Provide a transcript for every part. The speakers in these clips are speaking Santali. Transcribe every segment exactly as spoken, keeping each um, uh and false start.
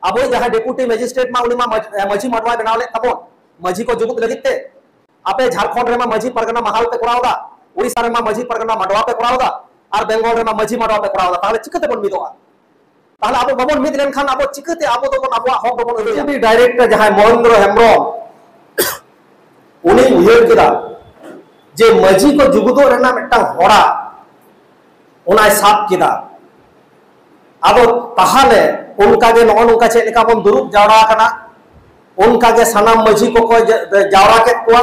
ᱟᱵᱚᱭᱤᱡ ᱡᱟᱦᱟᱸᱭ ᱰᱮᱯᱩᱴᱤ ᱢᱮᱡᱤᱥᱴᱨᱮᱴ ᱢᱟ, ᱩᱱᱤ ᱢᱟ ᱢᱟᱹᱡᱷ-, ᱮ, ᱢᱟᱹᱡᱷᱤ ᱢᱟᱰᱣᱟᱭ ᱵᱮᱱᱟᱣ ᱞᱮᱫ ᱛᱟᱵᱚᱱ, ᱢᱟᱹᱡᱷᱤ ᱠᱚ ᱡᱩᱜᱩᱫ ᱞᱟᱹᱜᱤᱫ ᱛᱮ᱾ ᱟᱯᱮ ᱡᱷᱟᱲᱠᱷᱚᱸᱰ ᱨᱮᱢᱟ ᱢᱟᱹᱡᱷᱤ ᱯᱟᱨᱜᱟᱱᱟ ᱢᱟᱦᱟᱞ ᱯᱮ ᱠᱚᱨᱟᱣ ᱮᱫᱟ, ᱩᱲᱤᱥᱥᱟ ᱨᱮᱢᱟ ᱢᱟᱹᱡᱷᱤ ᱯᱟᱨᱜᱟᱱᱟ ᱢᱟᱰᱣᱟ ᱯᱮ ᱠᱚᱨᱟᱣ ᱮᱫᱟ, ᱟᱨ ᱵᱮᱝᱜᱚᱞ ᱨᱮᱢᱟ ᱢᱟᱹᱡᱷᱤ ᱢᱟᱰᱣᱟ ᱯᱮ ᱠᱚᱨᱟᱣ ᱮᱫᱟ᱾ ᱛᱟᱦᱚᱞᱮ ᱪᱤᱠᱟᱹ ᱛᱮᱵᱚᱱ ᱢᱤᱫᱚᱜᱼᱟ? ᱛᱟᱦᱚᱞᱮ ᱟᱵᱚ ᱵᱟᱵᱚᱱ ᱢᱤᱫ ᱞᱮᱱᱠᱷᱟᱱ ᱟᱵᱚ ᱪᱤᱠᱟᱹᱛᱮ ᱟᱵᱚ ᱫᱚᱵᱚᱱ ᱟᱵᱚᱣᱟᱜ ᱦᱚᱠ ᱫᱚᱵᱚᱱ ᱟᱹᱫᱟᱹᱭᱟ? ᱰᱤᱯᱩᱴᱤ ᱰᱟᱭᱨᱮᱠᱴᱚᱨ ᱡᱟᱦᱟᱸᱭ ᱢᱚᱦᱮᱱᱫᱨᱚ ᱦᱮᱢᱵᱨᱚᱢ, ᱩᱱᱤ ᱩᱭᱦᱟᱹᱨ ᱠᱮᱫᱟ ᱡᱮ ᱢᱟᱹᱡᱷᱤ ᱠᱚ ᱡᱩᱜᱩᱫᱚᱜ ᱨᱮᱱᱟᱜ ᱢᱤᱫᱴᱟᱝ ᱦᱚᱨᱟ ᱚᱱᱟᱭ ᱥᱟᱵ ᱠᱮᱫᱟ᱾ ᱟᱫᱚ ᱛᱟᱦᱚᱞᱮ ᱚᱱᱠᱟᱜᱮ ᱱᱚᱜᱼᱚ ᱱᱚᱝᱠᱟ ᱪᱮᱫ ᱞᱮᱠᱟ ᱵᱚᱱ ᱫᱩᱲᱩᱵ ᱡᱟᱣᱨᱟ ᱟᱠᱟᱱᱟ, ᱚᱱᱠᱟᱜᱮ ᱥᱟᱱᱟᱢ ᱢᱟᱹᱡᱷᱤ ᱠᱚᱠᱚ ᱡᱟ-, ᱡᱟᱣᱨᱟ ᱠᱮᱫ ᱠᱚᱣᱟ᱾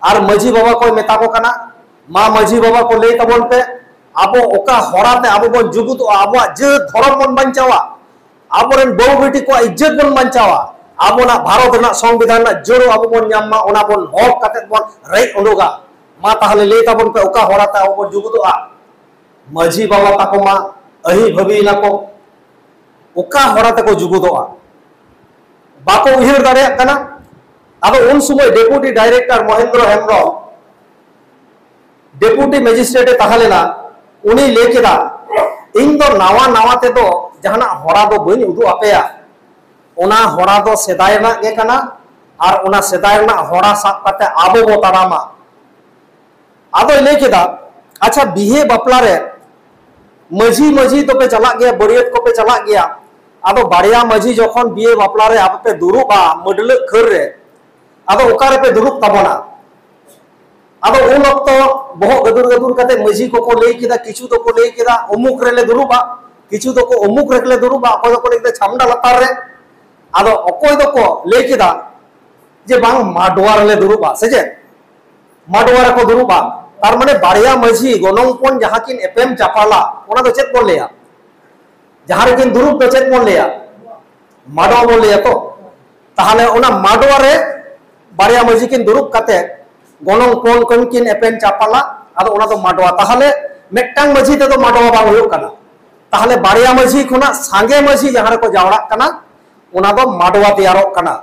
ᱟᱨ ᱢᱟᱹᱡᱷᱤ ᱵᱟᱵᱟ ᱠᱚᱭ ᱢᱮᱛᱟ ᱠᱚ ᱠᱟᱱᱟ, "ᱢᱟ ᱢᱟᱹᱡᱷᱤ ᱵᱟᱵᱟ ᱠᱚ, ᱞᱟᱹᱭ ᱛᱟᱵᱚᱱ ᱯᱮ, ᱟᱵᱚ ᱚᱠᱟ ᱦᱚᱨᱟ ᱛᱮ ᱟᱵᱚ ᱵᱚᱱ ᱡᱩᱜᱩᱫᱚᱜᱼᱟ, ᱟᱵᱚᱣᱟᱜ ᱡᱟᱹᱛ ᱫᱷᱚᱨᱚᱢ ᱵᱚᱱ ᱵᱟᱧᱪᱟᱣᱟ, ᱟᱵᱚᱨᱮᱱ ᱵᱟᱹᱦᱩ ᱵᱤᱴᱤ ᱠᱚᱣᱟᱜ ᱤᱡᱽᱡᱚᱛ ᱵᱚᱱ ᱵᱟᱧᱪᱟᱣᱟ, ᱟᱵᱚᱱᱟᱜ ᱵᱷᱟᱨᱚᱛ ᱨᱮᱱᱟᱜ ᱥᱚᱝᱵᱤᱫᱷᱟᱱ ᱨᱮᱱᱟᱜ ᱡᱟᱹᱲᱩ ᱟᱵᱚ ᱵᱚᱱ ᱧᱟᱢ ᱢᱟ, ᱚᱱᱟ ᱵᱚᱱ ᱦᱚᱠ ᱠᱟᱛᱮ ᱵᱚᱱ ᱨᱮᱡ ᱩᱰᱩᱠᱟ᱾ ᱢᱟ ᱛᱟᱦᱚᱞᱮ ᱞᱟᱹᱭ ᱛᱟᱵᱚᱱ ᱯᱮ, ᱚᱠᱟ ᱦᱚᱨᱟ ᱛᱮ ᱟᱵᱚ ᱵᱚᱱ ᱡᱩᱜᱩᱫᱚᱜᱼᱟ?" ᱢᱟᱹᱡᱷᱤ ᱵᱟᱵᱟ ᱛᱟᱠᱚ ᱢᱟ ᱟᱹᱦᱤ ᱵᱷᱟᱹᱵᱤᱭᱮᱱᱟ ᱠᱚ, ᱚᱠᱟ ᱦᱚᱨᱟ ᱛᱮᱠᱚ ᱡᱩᱜᱩᱫᱚᱜᱼᱟ, ᱵᱟᱠᱚ ᱩᱭᱦᱟᱹᱨ ᱫᱟᱲᱮᱭᱟᱜ ᱠᱟᱱᱟ᱾ ᱟᱫᱚ ᱩᱱ ᱥᱚᱢᱚᱭ deputy director Mohendro Hembrom deputy magistrate ᱮ ᱛᱟᱦᱮᱸ ᱞᱮᱱᱟ, ᱩᱱᱤ ᱞᱟᱹᱭ ᱠᱮᱫᱟ, "ᱤᱧ ᱫᱚ ᱱᱟᱣᱟ ᱱᱟᱣᱟ ᱛᱮᱫᱚ ᱡᱟᱦᱟᱱᱟᱜ ᱦᱚᱨᱟ ᱫᱚ ᱵᱟᱹᱧ ᱩᱫᱩᱜ ᱟᱯᱮᱭᱟ, ᱚᱱᱟ ᱦᱚᱨᱟ ᱫᱚ ᱥᱮᱫᱟᱭ ᱨᱮᱱᱟᱜ ᱜᱮ ᱠᱟᱱᱟ, ᱟᱨ ᱚᱱᱟ ᱥᱮᱫᱟᱭ ᱨᱮᱱᱟᱜ ᱦᱚᱨᱟ ᱥᱟᱵ ᱠᱟᱛᱮ ᱟᱵᱚ ᱵᱚ ᱛᱟᱲᱟᱢᱟ᱾" ᱟᱫᱚᱭ ᱞᱟᱹᱭ ᱠᱮᱫᱟ, ᱟᱪᱪᱷᱟ, ᱵᱤᱦᱟᱹ ᱵᱟᱯᱞᱟ ᱨᱮ ᱢᱟᱹᱡᱷᱤ ᱢᱟᱹᱡᱷᱤ ᱫᱚᱯᱮ ᱪᱟᱞᱟᱜ ᱜᱮᱭᱟ, ᱵᱟᱹᱨᱭᱟᱹᱛ ᱠᱚᱯᱮ ᱪᱟᱞᱟᱜ ᱜᱮᱭᱟ, ᱟᱫᱚ ᱵᱟᱨᱭᱟ ᱢᱟᱹᱡᱷᱤ ᱡᱚᱠᱷᱚᱱ ᱵᱤᱦᱟᱹ ᱵᱟᱯᱞᱟ ᱨᱮ ᱟᱯᱮ ᱯᱮ ᱫᱩᱲᱩᱵᱼᱟ ᱢᱟᱹᱰᱞᱟᱹᱜ ᱠᱷᱟᱹᱨ ᱨᱮ, ᱟᱫᱚ ᱚᱠᱟ ᱨᱮᱯᱮ ᱫᱩᱲᱩᱵ ᱛᱟᱵᱚᱱᱟ? ᱟᱫᱚ ᱩᱱ ᱚᱠᱛᱚ ᱵᱚᱦᱚᱜ ᱜᱟᱹᱫᱩᱨ ᱜᱟᱹᱫᱩᱨ ᱠᱟᱛᱮ ᱢᱟᱹᱡᱷᱤ ᱠᱚᱠᱚ ᱞᱟᱹᱭ ᱠᱮᱫᱟ, ᱠᱤᱪᱷᱩ ᱫᱚᱠᱚ ᱞᱟᱹᱭ ᱠᱮᱫᱟ, "ᱚᱢᱩᱠ ᱨᱮᱞᱮ ᱫᱩᱲᱩᱵᱼᱟ", ᱠᱤᱪᱷᱩ ᱫᱚᱠᱚ, "ᱚᱢᱩᱠ ᱨᱮᱜᱮᱞᱮ ᱫᱩᱲᱩᱵᱼᱟ", ᱚᱠᱚᱭ ᱫᱚᱠᱚ ᱞᱟᱹᱭ ᱠᱮᱫᱟ, "ᱪᱷᱟᱢᱰᱟ ᱞᱟᱛᱟᱨ ᱨᱮ", ᱟᱫᱚ ᱚᱠᱚᱭ ᱫᱚᱠᱚ ᱞᱟᱹᱭ ᱠᱮᱫᱟ ᱡᱮ, "ᱵᱟᱝ, ᱢᱟᱰᱣᱟ ᱨᱮᱞᱮ ᱫᱩᱲᱩᱵᱼᱟ", ᱥᱮ ᱪᱮᱫ? ᱢᱟᱰᱣᱟ ᱨᱮᱠᱚ ᱫᱩᱲᱩᱵᱼᱟ᱾ ᱛᱟᱨ ᱢᱟᱱᱮ ᱵᱟᱨᱭᱟ ᱢᱟᱹᱡᱷᱤ ᱜᱚᱱᱚᱝ ᱯᱚᱱ ᱡᱟᱦᱟᱸ ᱠᱤᱱ ᱮᱯᱮᱢ ᱪᱟᱯᱟᱞᱟ, ᱚᱱᱟ ᱫᱚ ᱪᱮᱫ ᱵᱚᱱ ᱞᱟᱹᱭᱟ? ᱡᱟᱦᱟᱸ ᱨᱮᱠᱤᱱ ᱫᱩᱲᱩᱵ ᱫᱚ ᱪᱮᱫ ᱵᱚᱱ ᱞᱟᱹᱭᱟ? ᱢᱟᱰᱣᱟ ᱵᱚᱱ ᱞᱟᱹᱭᱟ ᱛᱚ᱾ ᱛᱟᱦᱚᱞᱮ ᱚᱱᱟ ᱢᱟᱰᱣᱟ ᱨᱮ ᱵᱟᱨᱭᱟ ᱢᱟᱹᱡᱷᱤ ᱠᱤᱱ ᱫᱩᱲᱩᱵ ᱠᱟᱛᱮ ᱜᱚᱱᱚᱝ ᱯᱚᱱ ᱠᱤᱱ, ᱠᱤᱱ ᱮᱯᱮᱢ ᱪᱟᱯᱟᱞᱟ, ᱟᱫᱚ ᱚᱱᱟ ᱫᱚ ᱢᱟᱰᱣᱟ᱾ ᱛᱟᱦᱚᱞᱮ ᱢᱤᱫᱴᱟᱝ ᱢᱟᱹᱡᱷᱤ ᱛᱮᱫᱚ ᱢᱟᱰᱣᱟ ᱵᱟᱝ ᱦᱩᱭᱩᱜ ᱠᱟᱱᱟ, ᱛᱟᱦᱚᱞᱮ ᱵᱟᱨᱭᱟ ᱢᱟᱹᱡᱷᱤ ᱠᱷᱚᱱᱟᱜ ᱥᱟᱸᱜᱮ ᱢᱟᱹᱡᱷᱤ ᱡᱟᱦᱟᱸ ᱨᱮᱠᱚ ᱡᱟᱣᱨᱟᱜ ᱠᱟᱱᱟ, ᱚᱱᱟ ᱫᱚ ᱢᱟᱰᱣᱟ ᱛᱮᱭᱟᱨᱚᱜ ᱠᱟᱱᱟ᱾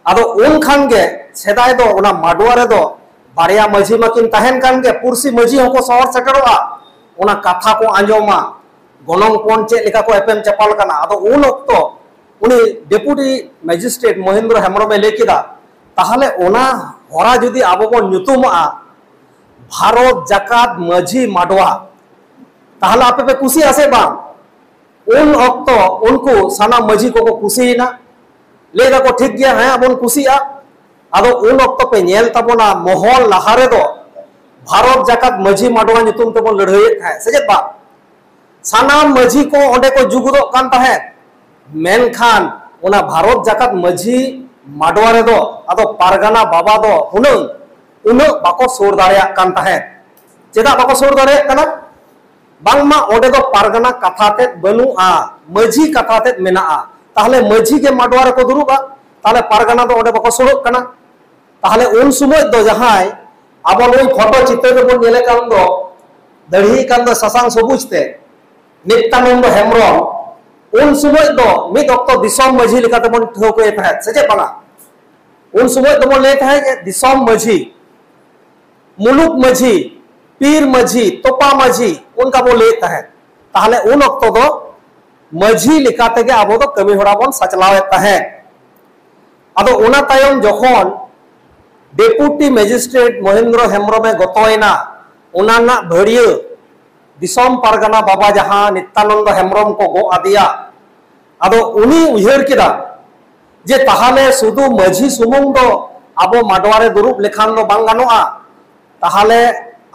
ᱟᱫᱚ ᱩᱱ ᱠᱷᱟᱱ ᱜᱮ ᱥᱮᱫᱟᱭ ᱫᱚ ᱚᱱᱟ ᱢᱟᱰᱣᱟ ᱨᱮᱫᱚ ᱵᱟᱨᱭᱟ ᱢᱟᱹᱡᱷᱤ ᱢᱟᱠᱤᱱ ᱛᱟᱦᱮᱱ ᱠᱟᱱ ᱜᱮ, ᱯᱩᱲᱥᱤ ᱢᱟᱹᱡᱷᱤ ᱦᱚᱸᱠᱚ ᱥᱚᱦᱚᱨ ᱥᱮᱴᱮᱨᱚᱜᱼᱟ, ᱚᱱᱟ ᱠᱟᱛᱷᱟ ᱠᱚ ᱟᱸᱡᱚᱢᱟ, ᱜᱚᱱᱚᱝ ᱯᱚᱱ ᱪᱮᱫ ᱞᱮᱠᱟ ᱠᱚ ᱮᱯᱮᱢ ᱪᱟᱯᱟᱞ ᱠᱟᱱᱟ᱾ ᱟᱫᱚ ᱩᱱ ᱚᱠᱛᱚ ᱩᱱᱤ ᱰᱮᱯᱩᱴᱤ ᱢᱮᱡᱤᱥᱴᱨᱮᱴ ᱢᱚᱦᱮᱱᱫᱨᱚ ᱦᱮᱢᱵᱨᱚᱢᱮ ᱞᱟᱹᱭ ᱠᱮᱫᱟ, ᱛᱟᱦᱚᱞᱮ ᱚᱱᱟ ᱦᱚᱨᱟ ᱡᱩᱫᱤ ᱟᱵᱚ ᱵᱚᱱ ᱧᱩᱛᱩᱢᱟᱜᱼᱟ ᱵᱷᱟᱨᱚᱛ ᱡᱟᱠᱟᱛ ᱢᱟᱹᱡᱷᱤ ᱢᱟᱰᱣᱟ, ᱛᱟᱦᱚᱞᱮ ᱟᱯᱮ ᱯᱮ ᱠᱩᱥᱤᱭᱟᱜᱼᱟ ᱥᱮ ᱵᱟᱝ? ᱩᱱ ᱚᱠᱛᱚ ᱩᱱᱠᱩ ᱥᱟᱱᱟᱢ ᱢᱟᱹᱡᱷᱤ ᱠᱚᱠᱚ ᱠᱩᱥᱤᱭᱮᱱᱟ, ᱞᱟᱹᱭ ᱫᱟᱠᱚ, "ᱴᱷᱤᱠ ᱜᱮᱭᱟ, ᱦᱮᱸ, ᱵᱚᱱ ᱠᱩᱥᱤᱭᱟᱜᱼᱟ᱾" ᱟᱫᱚ ᱩᱱ ᱚᱠᱛᱚ ᱯᱮ ᱧᱮᱞ ᱛᱟᱵᱚᱱᱟ, ᱢᱚᱦᱚᱞ ᱞᱟᱦᱟ ᱨᱮᱫᱚ ᱵᱷᱟᱨᱚᱛ ᱡᱟᱠᱟᱛ ᱢᱟᱹᱡᱷᱤ ᱢᱟᱰᱣᱟ ᱧᱩᱛᱩᱢ ᱛᱮᱵᱚᱱ ᱞᱟᱹᱲᱦᱟᱹᱭᱮᱫ ᱛᱟᱦᱮᱸᱫ, ᱥᱮ ᱪᱮᱫ ᱵᱟᱝ? ᱥᱟᱱᱟᱢ ᱢᱟᱹᱡᱷᱤ ᱠᱚ ᱚᱸᱰᱮ ᱠᱚ ᱡᱩᱜᱩᱫᱚᱜ ᱠᱟᱱ ᱛᱟᱦᱮᱸᱫ, ᱢᱮᱱᱠᱷᱟᱱ ᱚᱱᱟ ᱵᱷᱟᱨᱚᱛ ᱡᱟᱠᱟᱛ ᱢᱟᱹᱡᱷᱤ ᱢᱟᱰᱣᱟ ᱨᱮᱫᱚ ᱟᱫᱚ ᱯᱟᱨᱜᱟᱱᱟ ᱵᱟᱵᱟ ᱫᱚ ᱦᱩᱱᱟᱹᱝ ᱩᱱᱟᱹᱜ ᱵᱟᱠᱚ ᱥᱩᱨ ᱫᱟᱲᱮᱭᱟᱜ ᱠᱟᱱ ᱛᱟᱦᱮᱸᱫ᱾ ᱪᱮᱫᱟᱜ ᱵᱟᱠᱚ ᱥᱩᱨ ᱫᱟᱲᱮᱭᱟᱜ ᱠᱟᱱᱟ? ᱵᱟᱝᱢᱟ ᱚᱸᱰᱮ ᱫᱚ ᱯᱟᱨᱜᱟᱱᱟ ᱠᱟᱛᱷᱟ ᱛᱮᱫ ᱵᱟᱹᱱᱩᱜᱼᱟ, ᱢᱟᱹᱡᱷᱤ ᱠᱟᱛᱷᱟ ᱛᱮᱫ ᱢᱮᱱᱟᱜᱼᱟ᱾ ᱛᱟᱦᱚᱞᱮ ᱢᱟᱹᱡᱷᱤ ᱜᱮ ᱢᱟᱰᱣᱟ ᱨᱮᱠᱚ ᱫᱩᱲᱩᱵᱼᱟ, ᱛᱟᱦᱚᱞᱮ ᱯᱟᱨᱜᱟᱱᱟ ᱫᱚ ᱚᱸᱰᱮ ᱵᱟᱠᱚ ᱥᱩᱨᱚᱜ ᱠᱟᱱᱟ᱾ ᱛᱟᱦᱚᱞᱮ ᱩᱱ ᱥᱚᱢᱚᱭ ᱫᱚ ᱡᱟᱦᱟᱸᱭ ᱟᱵᱚ ᱱᱩᱭ ᱯᱷᱳᱴᱳ ᱪᱤᱛᱟᱹᱨ ᱨᱮᱵᱚᱱ ᱧᱮᱞᱮ ᱠᱟᱱ ᱫᱚ, ᱫᱟᱹᱲᱦᱤ ᱠᱟᱱ ᱫᱚ ᱥᱟᱥᱟᱝ ᱥᱚᱵᱩᱡ ᱛᱮ, ᱱᱤᱛᱭᱟᱱᱚᱱᱫᱚ ᱦᱮᱢᱵᱨᱚᱢ, ᱩᱱ ᱥᱚᱢᱚᱭ ᱫᱚ ᱢᱤᱫ ᱚᱠᱛᱚ ᱫᱤᱥᱚᱢ ᱢᱟᱹᱡᱷᱤ ᱞᱮᱠᱟᱛᱮᱵᱚᱱ ᱴᱷᱟᱹᱣᱠᱟᱹᱭᱮ ᱛᱟᱦᱮᱸᱫ, ᱥᱮ ᱪᱮᱫ ᱵᱟᱝᱟ? ᱩᱱ ᱥᱚᱢᱚᱭ ᱫᱚᱵᱚᱱ ᱞᱟᱹᱭ ᱛᱟᱦᱮᱸᱫ ᱡᱮ ᱫᱤᱥᱚᱢ ᱢᱟᱹᱡᱷᱤ, ᱢᱩᱞᱩᱠ ᱢᱟᱹᱡᱷᱤ, ᱯᱤᱨ ᱢᱟᱹᱡᱷᱤ, ᱛᱚᱯᱟ ᱢᱟᱹᱡᱷᱤ, ᱚᱱᱠᱟ ᱵᱚᱱ ᱞᱟᱹᱭᱮᱫ ᱛᱟᱦᱮᱸᱫ᱾ ᱛᱟᱦᱚᱞᱮ ᱩᱱ ᱚᱠᱛᱚ ᱫᱚ ᱢᱟᱹᱡᱷᱤ ᱞᱮᱠᱟ ᱛᱮᱜᱮ ᱟᱵᱚ ᱫᱚ ᱠᱟᱹᱢᱤ ᱦᱚᱨᱟ ᱵᱚᱱ ᱥᱟᱪᱞᱟᱣᱮᱫ ᱛᱟᱦᱮᱸᱫ᱾ ᱟᱫᱚ ᱚᱱᱟ ᱛᱟᱭᱚᱢ ᱡᱚᱠᱷᱚᱱ ᱰᱮᱯᱩᱴᱤ ᱢᱮᱡᱤᱥᱴᱨᱮᱴ ᱢᱚᱦᱮᱱᱫᱨᱚ ᱦᱮᱢᱵᱨᱚᱢᱮ ᱜᱚᱛᱚᱭᱮᱱᱟ, ᱚᱱᱟ ᱨᱮᱱᱟᱜ ᱵᱷᱟᱹᱲᱤᱭᱟᱹ ᱫᱤᱥᱚᱢ ᱯᱟᱨᱜᱟᱱᱟ ᱵᱟᱵᱟ ᱡᱟᱦᱟᱸ ᱱᱤᱛᱭᱟᱱᱚᱱᱫᱚ ᱦᱮᱢᱵᱨᱚᱢ ᱠᱚ ᱜᱚᱜ ᱟᱫᱮᱭᱟ, ᱟᱫᱚ ᱩᱱᱤ ᱩᱭᱦᱟᱹᱨ ᱠᱮᱫᱟ ᱡᱮ ᱛᱟᱦᱚᱞᱮ ᱥᱩᱫᱷᱩ ᱢᱟᱹᱡᱷᱤ ᱥᱩᱢᱩᱝ ᱫᱚ ᱟᱵᱚ ᱢᱟᱰᱣᱟ ᱨᱮ ᱫᱩᱲᱩᱵ ᱞᱮᱠᱷᱟᱱ ᱫᱚ ᱵᱟᱝ ᱜᱟᱱᱚᱜᱼᱟ, ᱛᱟᱦᱚᱞᱮ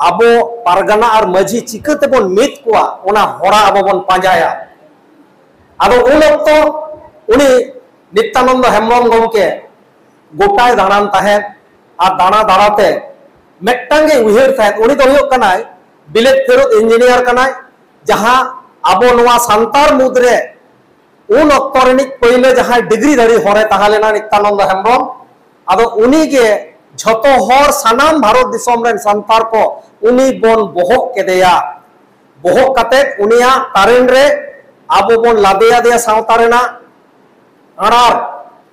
ᱟᱵᱚ ᱯᱟᱨᱜᱟᱱᱟ ᱟᱨ ᱢᱟᱹᱡᱷᱤ ᱪᱤᱠᱟᱹ ᱛᱮᱵᱚᱱ ᱢᱤᱫ ᱠᱚᱣᱟ, ᱚᱱᱟ ᱦᱚᱨᱟ ᱟᱵᱚ ᱵᱚᱱ ᱯᱟᱸᱡᱟᱭᱟ᱾ ᱟᱫᱚ ᱩᱱ ᱚᱠᱛᱚ ᱩᱱᱤ ᱱᱤᱛᱭᱟᱱᱚᱱᱫᱚ ᱦᱮᱢᱵᱨᱚᱢ ᱜᱚᱢᱠᱮ ᱜᱚᱴᱟᱭ ᱫᱟᱬᱟᱱ ᱛᱟᱦᱮᱸᱫ, ᱟᱨ ᱫᱟᱬᱟ ᱫᱟᱬᱟᱛᱮ ᱢᱤᱫᱴᱟᱝ ᱜᱮ ᱩᱭᱦᱟᱹᱨ ᱛᱟᱦᱮᱸᱫ, ᱩᱱᱤ ᱫᱚ ᱦᱩᱭᱩᱜ ᱠᱟᱱᱟᱭ ᱵᱤᱞᱟᱹᱛ ᱯᱷᱮᱨᱚᱛ ᱤᱧᱡᱤᱱᱤᱭᱟᱨ ᱠᱟᱱᱟᱭ, ᱡᱟᱦᱟᱸ ᱟᱵᱚ ᱱᱚᱣᱟ ᱥᱟᱱᱛᱟᱲ ᱢᱩᱫᱽᱨᱮ ᱩᱱ ᱚᱠᱛᱚ ᱨᱤᱱᱤᱡ ᱯᱟᱹᱭᱞᱟᱹ ᱡᱟᱦᱟᱸᱭ ᱰᱤᱜᱽᱨᱤ ᱫᱷᱟᱨᱤ ᱦᱚᱲᱮ ᱛᱟᱦᱮᱸ ᱞᱮᱱᱟ ᱱᱤᱛᱭᱟᱱᱚᱱᱫᱚ ᱦᱮᱢᱵᱨᱚᱢ᱾ ᱟᱫᱚ ᱩᱱᱤ ᱜᱮ ᱡᱷᱚᱛᱚ ᱦᱚᱲ ᱥᱟᱱᱟᱢ ᱵᱷᱟᱨᱚᱛ ᱫᱤᱥᱚᱢ ᱨᱮᱱ ᱥᱟᱱᱛᱟᱲ ᱠᱚ ᱩᱱᱤ ᱵᱚᱱ ᱵᱚᱦᱚᱜ ᱠᱮᱫᱮᱭᱟ᱾ ᱵᱚᱦᱚᱜ ᱠᱟᱛᱮ ᱩᱱᱤᱭᱟᱜ ᱛᱟᱨᱮᱱ ᱨᱮ ᱟᱵᱚ ᱵᱚᱱ ᱞᱟᱫᱮ ᱟᱫᱮᱭᱟ ᱥᱟᱶᱛᱟ ᱨᱮᱱᱟᱜ ᱟᱲᱟᱨ,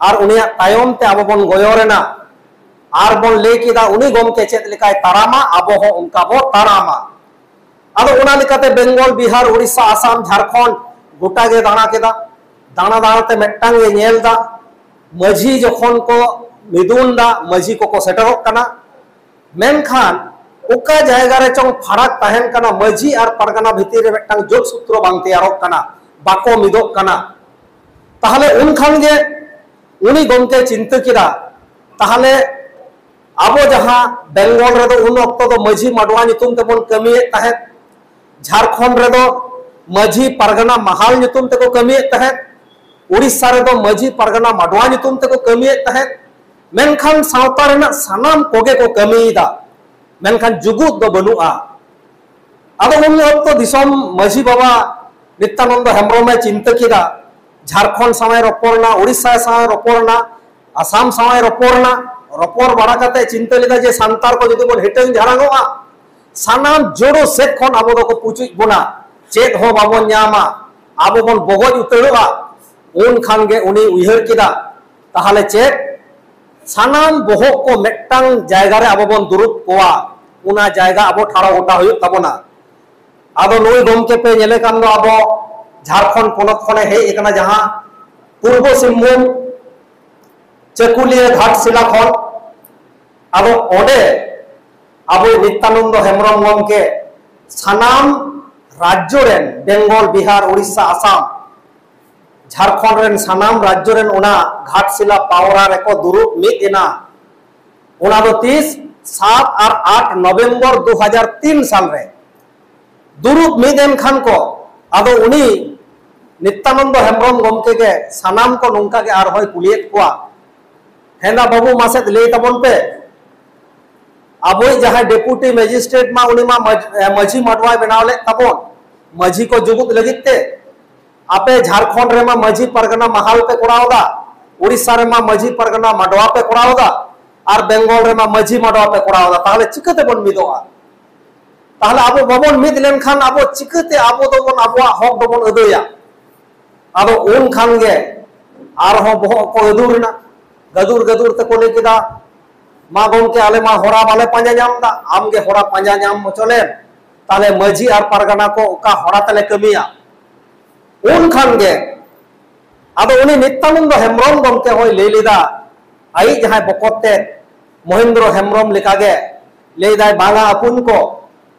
ᱟᱨ ᱩᱱᱤᱭᱟᱜ ᱛᱟᱭᱚᱢ ᱛᱮ ᱟᱵᱚ ᱵᱚᱱ ᱜᱚᱭᱚᱨ ᱮᱱᱟ᱾ ᱟᱨ ᱵᱚᱱ ᱞᱟᱹᱭ ᱠᱮᱫᱟ ᱩᱱᱤ ᱜᱚᱢᱠᱮ ᱪᱮᱫ ᱞᱮᱠᱟᱭ ᱛᱟᱲᱟᱢᱟ, ᱟᱵᱚ ᱦᱚᱸ ᱚᱱᱠᱟ ᱵᱚ ᱛᱟᱲᱟᱢᱟ᱾ ᱟᱫᱚ ᱚᱱᱟ ᱞᱮᱠᱟᱛᱮ ᱵᱮᱝᱜᱚᱞ, ᱵᱤᱦᱟᱨ, ᱩᱲᱤᱥᱥᱟ, ᱟᱥᱟᱢ, ᱡᱷᱟᱲᱠᱷᱚᱸᱰ ᱜᱚᱴᱟ ᱜᱮ ᱫᱟᱬᱟ ᱠᱮᱫᱟ, ᱫᱟᱬᱟ ᱫᱟᱬᱟᱛᱮ ᱢᱤᱫᱴᱟᱝ ᱜᱮ ᱧᱮᱞ ᱫᱟ, ᱢᱟᱹᱡᱷᱤ ᱡᱚᱠᱷᱚᱱ ᱠᱚ ᱢᱤᱫᱩᱱ ᱫᱟ, ᱢᱟᱹᱡᱷᱤ ᱠᱚᱠᱚ ᱥᱮᱴᱮᱨᱚᱜ ᱠᱟᱱᱟ, ᱢᱮᱱᱠᱷᱟᱱ ᱚᱠᱟ ᱡᱟᱭᱜᱟ ᱨᱮ ᱪᱚᱝ ᱯᱷᱟᱨᱟᱠ ᱛᱟᱦᱮᱱ ᱠᱟᱱᱟ, ᱢᱟᱹᱡᱷᱤ ᱟᱨ ᱯᱟᱨᱜᱟᱱᱟ ᱵᱷᱤᱛᱤᱨ ᱨᱮ ᱢᱤᱫᱴᱟᱝ ᱡᱳᱴ ᱥᱩᱛᱨᱚ ᱵᱟᱝ ᱛᱮᱭᱟᱨᱚᱜ ᱠᱟᱱᱟ, ᱵᱟᱠᱚ ᱢᱤᱫᱚᱜ ᱠᱟᱱᱟ᱾ ᱛᱟᱦᱚᱞᱮ ᱩᱱ ᱠᱷᱟᱱ ᱜᱮ ᱩᱱᱤ ᱜᱚᱢᱠᱮ ᱪᱤᱱᱛᱟᱹ ᱠᱮᱫᱟ, ᱛᱟᱦᱚᱞᱮ ᱟᱵᱚ ᱡᱟᱦᱟᱸ ᱵᱮᱝᱜᱚᱞ ᱨᱮᱫᱚ ᱩᱱ ᱚᱠᱛᱚ ᱫᱚ ᱢᱟᱹᱡᱷᱤ ᱢᱟᱰᱣᱟ ᱧᱩᱛᱩᱢ ᱛᱮᱵᱚᱱ ᱠᱟᱹᱢᱤᱭᱮᱫ ᱛᱟᱦᱮᱸᱫ, ᱡᱷᱟᱲᱠᱷᱚᱸᱰ ᱨᱮᱫᱚ ᱢᱟᱹᱡᱷᱤ ᱯᱟᱨᱜᱟᱱᱟ ᱢᱟᱦᱟᱞ ᱧᱩᱛᱩᱢ ᱛᱮᱠᱚ ᱠᱟᱹᱢᱤᱭᱮᱫ ᱛᱟᱦᱮᱸᱫ, ᱩᱲᱤᱥᱥᱟ ᱨᱮᱫᱚ ᱢᱟᱹᱡᱷᱤ ᱯᱟᱨᱜᱟᱱᱟ ᱢᱟᱰᱣᱟ ᱧᱩᱛᱩᱢ ᱛᱮᱠᱚ ᱠᱟᱹᱢᱤᱭᱮᱫ ᱛᱟᱦᱮᱸᱫ, ᱢᱮᱱᱠᱷᱟᱱ ᱥᱟᱶᱛᱟ ᱨᱮᱱᱟᱜ ᱥᱟᱱᱟᱢ ᱠᱚᱜᱮ ᱠᱚ ᱠᱟᱹᱢᱤᱭᱮᱫᱟ, ᱢᱮᱱᱠᱷᱟᱱ ᱡᱩᱜᱩᱫ ᱫᱚ ᱵᱟᱹᱱᱩᱜᱼᱟ᱾ ᱟᱫᱚ ᱩᱱ ᱚᱠᱛᱚ ᱫᱤᱥᱚᱢ ᱢᱟᱹᱡᱷᱤ ᱵᱟᱵᱟ ᱱᱤᱛᱭᱟᱱᱚᱱᱫᱚ ᱦᱮᱢᱵᱨᱚᱢᱮ ᱪᱤᱱᱛᱟᱹ ᱠᱮᱫᱟ, ᱡᱷᱟᱲᱠᱷᱚᱸᱰ ᱥᱟᱶᱮ ᱨᱚᱯᱚᱲ ᱮᱱᱟ, ᱩᱲᱤᱥᱥᱟ ᱥᱟᱶᱮ ᱨᱚᱯᱚᱲ ᱮᱱᱟ, ᱟᱥᱟᱢ ᱥᱟᱶᱮ ᱨᱚᱯᱚᱲ ᱮᱱᱟ, ᱨᱚᱯᱚᱲ ᱵᱟᱲᱟ ᱠᱟᱛᱮ ᱪᱤᱱᱛᱟᱹ ᱞᱮᱫᱟ ᱡᱮ ᱥᱟᱱᱛᱟᱲ ᱠᱚ ᱡᱩᱫᱤ ᱵᱚᱱ ᱦᱟᱹᱴᱟᱹᱧ ᱡᱷᱟᱲᱟᱝᱚᱜᱼᱟ, ᱥᱟᱱᱟᱢ ᱡᱳᱲᱳ ᱥᱮᱫ ᱠᱷᱚᱱ ᱟᱵᱚ ᱫᱚᱠᱚ ᱯᱩᱪᱩᱡ ᱵᱚᱱᱟ, ᱪᱮᱫ ᱦᱚᱸ ᱵᱟᱵᱚᱱ ᱧᱟᱢᱟ, ᱟᱵᱚ ᱵᱚᱱ ᱵᱚᱜᱚᱡ ᱩᱛᱟᱹᱨᱚᱜᱼᱟ᱾ ᱩᱱ ᱠᱷᱟᱱ ᱜᱮ ᱩᱱᱤ ᱩᱭᱦᱟᱹᱨ ᱠᱮᱫᱟ, ᱛᱟᱦᱚᱞᱮ ᱪᱮᱫ, ᱥᱟᱱᱟᱢ ᱵᱚᱦᱚᱜ ᱠᱚ ᱢᱤᱫᱴᱟᱝ ᱡᱟᱭᱜᱟ ᱨᱮ ᱟᱵᱚ ᱵᱚᱱ ᱫᱩᱲᱩᱵ ᱠᱚᱣᱟ, ᱚᱱᱟ ᱡᱟᱭᱜᱟ ᱟᱵᱚ ᱴᱷᱟᱲᱚ ᱜᱚᱴᱟ ᱦᱩᱭᱩᱜ ᱛᱟᱵᱚᱱᱟ᱾ ᱟᱫᱚ ᱱᱩᱭ ᱜᱚᱢᱠᱮ ᱯᱮ ᱧᱮᱞᱮ ᱠᱟᱱ ᱫᱚ ᱟᱵᱚ ᱡᱷᱟᱲᱠᱷᱚᱸᱰ ᱯᱚᱱᱚᱛ ᱠᱷᱚᱱᱮ ᱦᱮᱡ ᱟᱠᱟᱱᱟ, ᱡᱟᱦᱟᱸ ᱯᱩᱨᱵᱚ ᱥᱤᱝᱵᱷᱩᱢ ᱪᱟᱹᱠᱩᱞᱤᱭᱟᱹ ᱜᱷᱟᱴᱥᱤᱞᱟ ᱠᱷᱚᱱ᱾ ᱟᱫᱚ ᱚᱸᱰᱮ ᱟᱵᱚ ᱱᱤᱛᱭᱟᱱᱚᱱᱫᱚ ᱦᱮᱢᱵᱨᱚᱢ ᱜᱚᱢᱠᱮ ᱥᱟᱱᱟᱢ ᱨᱟᱡᱽᱡᱚ ᱨᱮᱱ, ᱵᱮᱝᱜᱚᱞ, ᱵᱤᱦᱟᱨ, ᱩᱲᱤᱥᱥᱟ, ᱟᱥᱟᱢ, ᱡᱷᱟᱲᱠᱷᱚᱸᱰ ᱨᱮᱱ ᱥᱟᱱᱟᱢ ᱨᱟᱡᱽᱡᱚ ᱨᱮᱱ ᱚᱱᱟ ᱜᱷᱟᱴᱥᱤᱞᱟ ᱯᱟᱣᱨᱟ ᱨᱮᱠᱚ ᱫᱩᱲᱩᱵ ᱢᱤᱫ ᱮᱱᱟ᱾ ᱚᱱᱟ ᱫᱚ ᱛᱤᱥ? ᱥᱟᱛ ᱟᱨ ᱟᱴ ᱱᱚᱵᱷᱮᱢᱵᱚᱨ ᱫᱩ ᱦᱟᱡᱟᱨ ᱛᱤᱱ ᱥᱟᱞ ᱨᱮ ᱫᱩᱲᱩᱵ ᱢᱤᱫ ᱮᱱ ᱠᱷᱟᱱ ᱠᱚ, ᱟᱫᱚ ᱩᱱᱤ ᱱᱤᱛᱭᱟᱱᱚᱱᱫᱚ ᱦᱮᱢᱵᱨᱚᱢ ᱜᱚᱢᱠᱮ ᱜᱮ ᱥᱟᱱᱟᱢ ᱠᱚ ᱱᱚᱝᱠᱟ ᱜᱮ ᱟᱨᱦᱚᱸᱭ ᱠᱩᱞᱤᱭᱮᱫ ᱠᱚᱣᱟ, ᱦᱮᱸᱫᱟ ᱵᱟᱹᱵᱩ, ᱢᱟᱥᱮ ᱞᱟᱹᱭ ᱛᱟᱵᱚᱱ ᱯᱮ, ᱟᱵᱚᱭᱤᱡ ᱡᱟᱦᱟᱸᱭ ᱰᱮᱯᱩᱴᱤ ᱢᱮᱡᱤᱥᱴᱨᱮᱴ ᱢᱟ, ᱩᱱᱤ ᱢᱟ ᱢᱟᱹᱡ-, ᱮ, ᱢᱟᱹᱡᱷᱤ ᱢᱟᱰᱣᱟᱭ ᱵᱮᱱᱟᱣ ᱞᱮᱫ ᱛᱟᱵᱚᱱ, ᱢᱟᱹᱡᱷᱤ ᱠᱚ ᱡᱩᱜᱩᱫ ᱞᱟᱹᱜᱤᱫ ᱛᱮ᱾ ᱟᱯᱮ ᱡᱷᱟᱲᱠᱷᱚᱸᱰ ᱨᱮᱢᱟ ᱢᱟᱹᱡᱷᱤ ᱯᱟᱨᱜᱟᱱᱟ ᱢᱟᱦᱟᱞ ᱯᱮ ᱠᱚᱨᱟᱣ ᱮᱫᱟ, ᱩᱲᱤᱥᱥᱟ ᱨᱮᱢᱟ ᱢᱟᱹᱡᱷᱤ ᱯᱟᱨᱜᱟᱱᱟ ᱢᱟᱰᱣᱟ ᱯᱮ ᱠᱚᱨᱟᱣ ᱮᱫᱟ, ᱟᱨ ᱵᱮᱝᱜᱚᱞ ᱨᱮᱢᱟ ᱢᱟᱹᱡᱷᱤ ᱢᱟᱰᱣᱟ ᱯᱮ ᱠᱚᱨᱟᱣ ᱮᱫᱟ, ᱛᱟᱦᱚᱞᱮ ᱪᱤᱠᱟᱹ ᱛᱮᱵᱚᱱ ᱢᱤᱫᱚᱜᱼᱟ? ᱛᱟᱦᱚᱞᱮ ᱟᱵᱚ ᱵᱟᱵᱚᱱ ᱢᱤᱫ ᱞᱮᱱᱠᱷᱟᱱ ᱟᱵᱚ ᱪᱤᱠᱟᱹᱛᱮ ᱟᱵᱚ ᱫᱚᱵᱚᱱ, ᱟᱵᱚᱣᱟᱜ ᱦᱚᱠ ᱫᱚᱵᱚᱱ ᱟᱹᱫᱟᱹᱭᱟ? ᱟᱫᱚ ᱩᱱ ᱠᱷᱟᱱ ᱜᱮ ᱟᱨᱦᱚᱸ ᱵᱚᱦᱚᱜ ᱠᱚ ᱟᱹᱫᱩᱨ ᱮᱱᱟ, ᱜᱟᱹᱫᱩᱨ ᱜᱟᱹᱫᱩᱨ ᱛᱮᱠᱚ ᱞᱟᱹᱭ ᱠᱮᱫᱟ, ᱢᱟ ᱜᱚᱢᱠᱮ, ᱟᱞᱮ ᱢᱟ ᱦᱚᱨᱟ ᱵᱟᱞᱮ ᱯᱟᱸᱡᱟ ᱧᱟᱢ ᱮᱫᱟ, ᱟᱢ ᱜᱮ ᱦᱚᱨᱟ ᱯᱟᱸᱡᱟ ᱧᱟᱢ ᱦᱚᱪᱚ ᱞᱮᱢ, ᱛᱟᱦᱚᱞᱮ ᱢᱟᱹᱡᱷᱤ ᱟᱨ ᱯᱟᱨᱜᱟᱱᱟ ᱠᱚ ᱚᱠᱟ ᱦᱚᱨᱟ ᱛᱮᱞᱮ ᱠᱟᱹᱢᱤᱭᱟ? ᱩᱱ ᱠᱷᱟᱱ ᱜᱮ ᱟᱫᱚ ᱩᱱᱤ ᱱᱤᱛᱭᱟᱱᱚᱱᱫᱚ ᱦᱮᱢᱵᱨᱚᱢ ᱜᱚᱢᱠᱮ ᱦᱚᱸᱭ ᱞᱟᱹᱭ ᱞᱮᱫᱟ, ᱟᱭᱤᱡ ᱡᱟᱦᱟᱸᱭ ᱵᱚᱠᱚᱛ ᱛᱮᱫ ᱢᱚᱦᱮᱱᱫᱨᱚ ᱦᱮᱢᱵᱨᱚᱢ ᱞᱮᱠᱟᱜᱮ ᱞᱟᱹᱭ ᱫᱟᱭ, "ᱵᱟᱝᱟ ᱟᱹᱯᱩᱧ ᱠᱚ,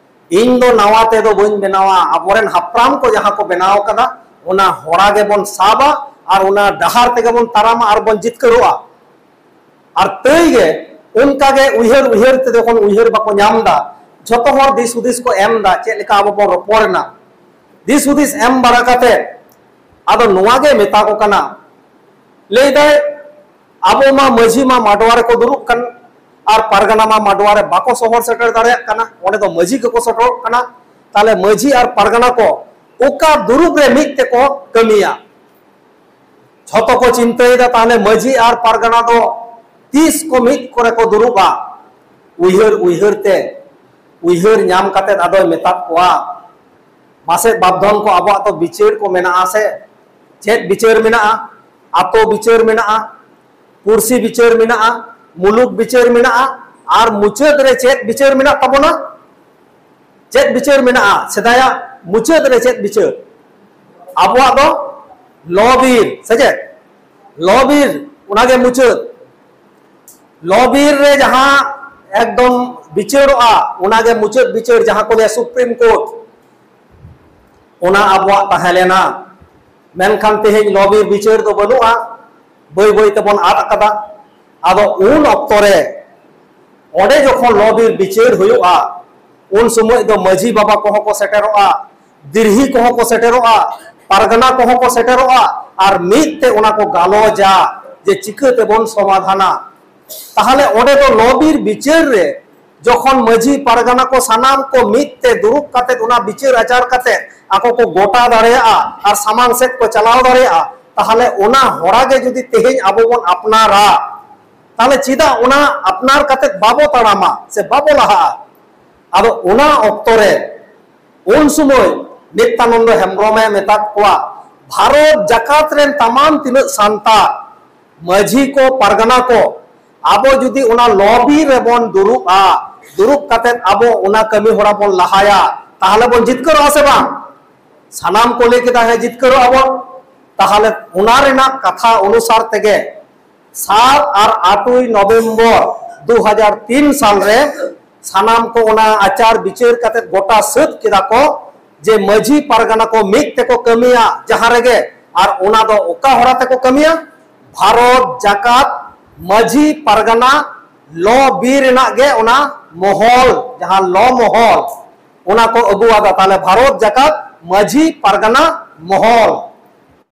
ᱤᱧ ᱫᱚ ᱱᱟᱣᱟ ᱛᱮᱫᱚ ᱵᱟᱹᱧ ᱵᱮᱱᱟᱣᱟ, ᱟᱵᱚᱨᱮᱱ ᱦᱟᱯᱲᱟᱢ ᱠᱚ ᱡᱟᱦᱟᱸ ᱠᱚ ᱵᱮᱱᱟᱣ ᱠᱟᱫᱟ ᱚᱱᱟ ᱦᱚᱨᱟ ᱜᱮᱵᱚᱱ ᱥᱟᱵᱟ ᱟᱨ ᱚᱱᱟ ᱰᱟᱦᱟᱨ ᱛᱮᱜᱮ ᱵᱚᱱ ᱛᱟᱲᱟᱢᱟ ᱟᱨ ᱵᱚᱱ ᱡᱤᱛᱠᱟᱹᱨᱚᱜᱼᱟ᱾" ᱟᱨ ᱛᱟᱹᱭ ᱜᱮ ᱚᱱᱠᱟ ᱜᱮ ᱩᱭᱦᱟᱹᱨ ᱩᱭᱦᱟᱹᱨ ᱛᱮ ᱡᱚᱠᱷᱚᱱ ᱩᱭᱦᱟᱹᱨ ᱵᱟᱠᱚ ᱧᱟᱢ ᱮᱫᱟ, ᱡᱷᱚᱛᱚ ᱦᱚᱲ ᱫᱤᱥ ᱦᱩᱫᱤᱥ ᱠᱚ ᱮᱢ ᱮᱫᱟ ᱪᱮᱫ ᱞᱮᱠᱟ ᱟᱵᱚ ᱵᱚᱱ ᱨᱚᱯᱚᱲ ᱮᱱᱟ᱾ ᱫᱤᱥ ᱦᱩᱫᱤᱥ ᱮᱢ ᱵᱟᱲᱟ ᱠᱟᱛᱮ ᱟᱫᱚ ᱱᱚᱣᱟ ᱜᱮ ᱢᱮᱛᱟ ᱠᱚ ᱠᱟᱱᱟ, ᱞᱟᱹᱭ ᱫᱟᱭ, ᱟᱵᱚ ᱢᱟ ᱢᱟᱹᱡᱷᱤ ᱢᱟ ᱢᱟᱰᱣᱟ ᱨᱮᱠᱚ ᱫᱩᱲᱩᱵ ᱠᱟᱱ, ᱟᱨ ᱯᱟᱨᱜᱟᱱᱟ ᱢᱟ ᱢᱟᱰᱣᱟ ᱨᱮ ᱵᱟᱠᱚ ᱥᱚᱦᱚᱨ ᱥᱮᱴᱮᱨ ᱫᱟᱲᱮᱭᱟᱜ ᱠᱟᱱᱟ, ᱚᱸᱰᱮ ᱫᱚ ᱢᱟᱹᱡᱷᱤ ᱜᱮᱠᱚ ᱥᱮᱴᱮᱨᱚᱜ ᱠᱟᱱᱟ᱾ ᱛᱟᱦᱞᱮ ᱢᱟᱹᱡᱷᱤ ᱟᱨ ᱯᱟᱨᱜᱟᱱᱟ ᱠᱚ ᱚᱠᱟ ᱫᱩᱲᱩᱵ ᱨᱮ ᱢᱤᱫ ᱛᱮᱠᱚ ᱠᱟᱹᱢᱤᱭᱟ? ᱡᱷᱚᱛᱚ ᱠᱚ ᱪᱤᱱᱛᱟᱹᱭᱮᱫᱟ, ᱛᱟᱦᱞᱮ ᱢᱟᱹᱡᱷᱤ ᱟᱨ ᱯᱟᱨᱜᱟᱱᱟ ᱫᱚ ᱛᱤᱥ ᱠᱚ ᱢᱤᱫ ᱠᱚᱨᱮ ᱠᱚ ᱫᱩᱲᱩᱵᱼᱟ? ᱩᱭᱦᱟᱹᱨ ᱩᱭᱦᱟᱹᱨ ᱛᱮ, ᱩᱭᱦᱟᱹᱨ ᱧᱟᱢ ᱠᱟᱛᱮ ᱟᱫᱚᱭ ᱢᱮᱛᱟᱫ ᱠᱚᱣᱟ, ᱢᱟᱥᱮ ᱵᱟᱯᱫᱷᱚᱱ ᱠᱚ, ᱟᱵᱚᱣᱟᱜ ᱫᱚ ᱵᱤᱪᱟᱹᱨ ᱠᱚ ᱢᱮᱱᱟᱜᱼᱟ ᱥᱮ? ᱪᱮᱫ ᱵᱤᱪᱟᱹᱨ ᱢᱮᱱᱟᱜᱼᱟ? ᱟᱛᱳ ᱵᱤᱪᱟᱹᱨ ᱢᱮᱱᱟᱜᱼᱟ, ᱯᱩᱲᱥᱤ ᱵᱤᱪᱟᱹᱨ ᱢᱮᱱᱟᱜᱼᱟ, ᱢᱩᱞᱩᱠ ᱵᱤᱪᱟᱹᱨ ᱢᱮᱱᱟᱜᱼᱟ, ᱟᱨ ᱢᱩᱪᱟᱹᱫ ᱨᱮ ᱪᱮᱫ ᱵᱤᱪᱟᱹᱨ ᱢᱮᱱᱟᱜ ᱛᱟᱵᱚᱱᱟ? ᱪᱮᱫ ᱵᱤᱪᱟᱹᱨ ᱢᱮᱱᱟᱜᱼᱟ? ᱥᱮᱫᱟᱭᱟᱜ ᱢᱩᱪᱟᱹᱫ ᱨᱮ ᱪᱮᱫ ᱵᱤᱪᱟᱹᱨ? ᱟᱵᱚᱣᱟᱜ ᱫᱚ ᱞᱚ ᱵᱤᱨ, ᱥᱮ ᱪᱮᱫ? ᱞᱚ ᱵᱤᱨ, ᱚᱱᱟᱜᱮ ᱢᱩᱪᱟᱹᱫ᱾ ᱞᱚ ᱵᱤᱨ ᱨᱮ ᱡᱟᱦᱟᱸ ᱮᱠᱫᱚᱢ ᱵᱤᱪᱟᱹᱨᱚᱜᱼᱟ, ᱚᱱᱟᱜᱮ ᱢᱩᱪᱟᱹᱫ ᱵᱤᱪᱟᱹᱨ, ᱡᱟᱦᱟᱸ ᱠᱚ ᱞᱟᱹᱭᱟ ᱥᱩᱯᱨᱤᱢ ᱠᱳᱨᱴ, ᱚᱱᱟ ᱟᱵᱚᱣᱟᱜ ᱛᱟᱦᱮᱸ ᱞᱮᱱᱟ᱾ ᱢᱮᱱᱠᱷᱟᱱ ᱛᱮᱦᱮᱧ ᱞᱚ ᱵᱤᱨ ᱵᱤᱪᱟᱹᱨ ᱫᱚ ᱵᱟᱹᱱᱩᱜᱼᱟ, ᱵᱟᱹᱭ ᱵᱟᱹᱭ ᱛᱮᱵᱚᱱ ᱟᱫ ᱟᱠᱟᱫᱟ᱾ ᱟᱫᱚ ᱩᱱ ᱚᱠᱛᱚ ᱨᱮ ᱚᱸᱰᱮ ᱡᱚᱠᱷᱚᱱ ᱞᱚ ᱵᱤᱨ ᱵᱤᱪᱟᱹᱨ ᱦᱩᱭᱩᱜᱼᱟ, ᱩᱱ ᱥᱚᱢᱚᱭ ᱫᱚ ᱢᱟᱹᱡᱷᱤ ᱵᱟᱵᱟ ᱠᱚᱦᱚᱸ ᱠᱚ ᱥᱮᱴᱮᱨᱚᱜᱼᱟ, ᱫᱤᱨᱦᱤ ᱠᱚᱦᱚᱸ ᱠᱚ ᱥᱮᱴᱮᱨᱚᱜᱼᱟ, ᱯᱟᱨᱜᱟᱱᱟ ᱠᱚᱦᱚᱸ ᱠᱚ ᱥᱮᱴᱮᱨᱚᱜᱼᱟ, ᱟᱨ ᱢᱤᱫ ᱛᱮ ᱚᱱᱟ ᱠᱚ ᱜᱟᱞᱚᱪᱟ ᱡᱮ ᱪᱤᱠᱟᱹ ᱛᱮᱵᱚᱱ ᱥᱚᱢᱟᱫᱷᱟᱱᱟ᱾ ᱛᱟᱦᱞᱮ ᱚᱸᱰᱮ ᱫᱚ ᱞᱚ ᱵᱤᱨ ᱵᱤᱪᱟᱹᱨ ᱨᱮ ᱡᱚᱠᱷᱚᱱ ᱢᱟᱹᱡᱷᱤ ᱯᱟᱨᱜᱟᱱᱟ ᱠᱚ ᱥᱟᱱᱟᱢ ᱠᱚ ᱢᱤᱫ ᱛᱮ ᱫᱩᱲᱩᱵ ᱠᱟᱛᱮ ᱚᱱᱟ ᱵᱤᱪᱟᱹᱨ ᱟᱪᱟᱨ ᱠᱟᱛᱮ ᱟᱠᱚ ᱠᱚ ᱜᱚᱴᱟ ᱫᱟᱲᱮᱭᱟᱜᱼᱟ ᱟᱨ ᱥᱟᱢᱟᱝ ᱥᱮᱫ ᱠᱚ ᱪᱟᱞᱟᱣ ᱫᱟᱲᱮᱭᱟᱜᱼᱟ, ᱛᱟᱦᱞᱮ ᱚᱱᱟ ᱦᱚᱨᱟ ᱜᱮ ᱡᱩᱫᱤ ᱛᱮᱦᱮᱧ ᱟᱵᱚ ᱵᱚᱱ ᱟᱯᱱᱟᱨᱟ, ᱛᱟᱦᱞᱮ ᱪᱮᱫᱟᱜ ᱚᱱᱟ ᱟᱯᱱᱟᱨ ᱠᱟᱛᱮ ᱵᱟᱵᱚ ᱛᱟᱲᱟᱢᱟ ᱥᱮ ᱵᱟᱵᱚ ᱞᱟᱦᱟᱜᱼᱟ? ᱟᱫᱚ ᱚᱱᱟ ᱚᱠᱛᱚ ᱨᱮ ᱩᱱ ᱥᱚᱢᱚᱭ ᱱᱤᱛᱭᱟᱱᱚᱱᱫᱚ ᱦᱮᱢᱵᱨᱚᱢᱮ ᱢᱮᱛᱟᱫ ᱠᱚᱣᱟ, ᱵᱷᱟᱨᱚᱛ ᱡᱟᱠᱟᱛ ᱨᱮᱱ ᱛᱟᱢᱟᱢ ᱛᱤᱱᱟᱹᱜ ᱥᱟᱱᱛᱟᱲ ᱢᱟᱹᱡᱷᱤ ᱠᱚ, ᱯᱟᱨᱜᱟᱱᱟ ᱠᱚ, ᱟᱵᱚ ᱡᱩᱫᱤ ᱚᱱᱟ ᱞᱚ ᱵᱤᱨ ᱨᱮᱵᱚᱱ ᱫᱩᱲᱩᱵᱼᱟ, ᱫᱩᱲᱩᱵ ᱠᱟᱛᱮ ᱟᱵᱚ ᱚᱱᱟ ᱠᱟᱹᱢᱤ ᱦᱚᱨᱟ ᱵᱚᱱ ᱞᱟᱦᱟᱭᱟ, ᱛᱟᱦᱞᱮ ᱵᱚᱱ ᱡᱤᱛᱠᱟᱹᱨᱚᱜᱼᱟ ᱥᱮ ᱵᱟᱝ? ᱥᱟᱱᱟᱢ ᱠᱚ ᱞᱟᱹᱭ ᱠᱮᱫᱟ, "ᱦᱮᱸ, ᱡᱤᱛᱠᱟᱹᱨᱚᱜᱼᱟ ᱵᱚᱱ᱾" ᱛᱟᱦᱚᱞᱮ ᱚᱱᱟ ᱨᱮᱱᱟᱜ ᱠᱟᱛᱷᱟ ᱚᱱᱩᱥᱟᱨ ᱛᱮᱜᱮ ᱥᱟᱛ ᱟᱨ ᱟᱴᱩᱭ ᱱᱚᱵᱷᱮᱢᱵᱚᱨ ᱫᱩ ᱦᱟᱡᱟᱨ ᱛᱤᱱ ᱥᱟᱞ ᱨᱮ ᱥᱟᱱᱟᱢ ᱠᱚ ᱚᱱᱟ ᱟᱪᱟᱨ ᱵᱤᱪᱟᱹᱨ ᱠᱟᱛᱮ ᱜᱚᱴᱟ ᱥᱟᱹᱛ ᱠᱮᱫᱟ ᱠᱚ ᱡᱮ ᱢᱟᱹᱡᱷᱤ ᱯᱟᱨᱜᱟᱱᱟ ᱠᱚ ᱢᱤᱫ ᱛᱮᱠᱚ ᱠᱟᱹᱢᱤᱭᱟ ᱡᱟᱦᱟᱸ ᱨᱮᱜᱮ᱾ ᱟᱨ ᱚᱱᱟ ᱫᱚ ᱚᱠᱟ ᱦᱚᱨᱟ ᱛᱮᱠᱚ ᱠᱟᱹᱢᱤᱭᱟ? ᱵᱷᱟᱨᱚᱛ ᱡᱟᱠᱟᱛ ᱢᱟᱹᱡᱷᱤ ᱯᱟᱨᱜᱟᱱᱟ ᱞᱚ ᱵᱤ ᱨᱮᱱᱟᱜ ᱜᱮ ᱚᱱᱟ ᱢᱚᱦᱚᱞ, ᱡᱟᱦᱟᱸ ᱞᱚ ᱢᱚᱦᱚᱞ, ᱚᱱᱟ ᱠᱚ ᱟᱹᱜᱩᱣᱟᱫᱟ᱾ ᱛᱟᱦᱞᱮ ᱵᱷᱟᱨᱚᱛ ᱡᱟᱠᱟᱛ ᱢᱟᱹᱡᱷᱤ ᱯᱟᱨᱜᱟᱱᱟ ᱢᱚᱦᱚᱞ,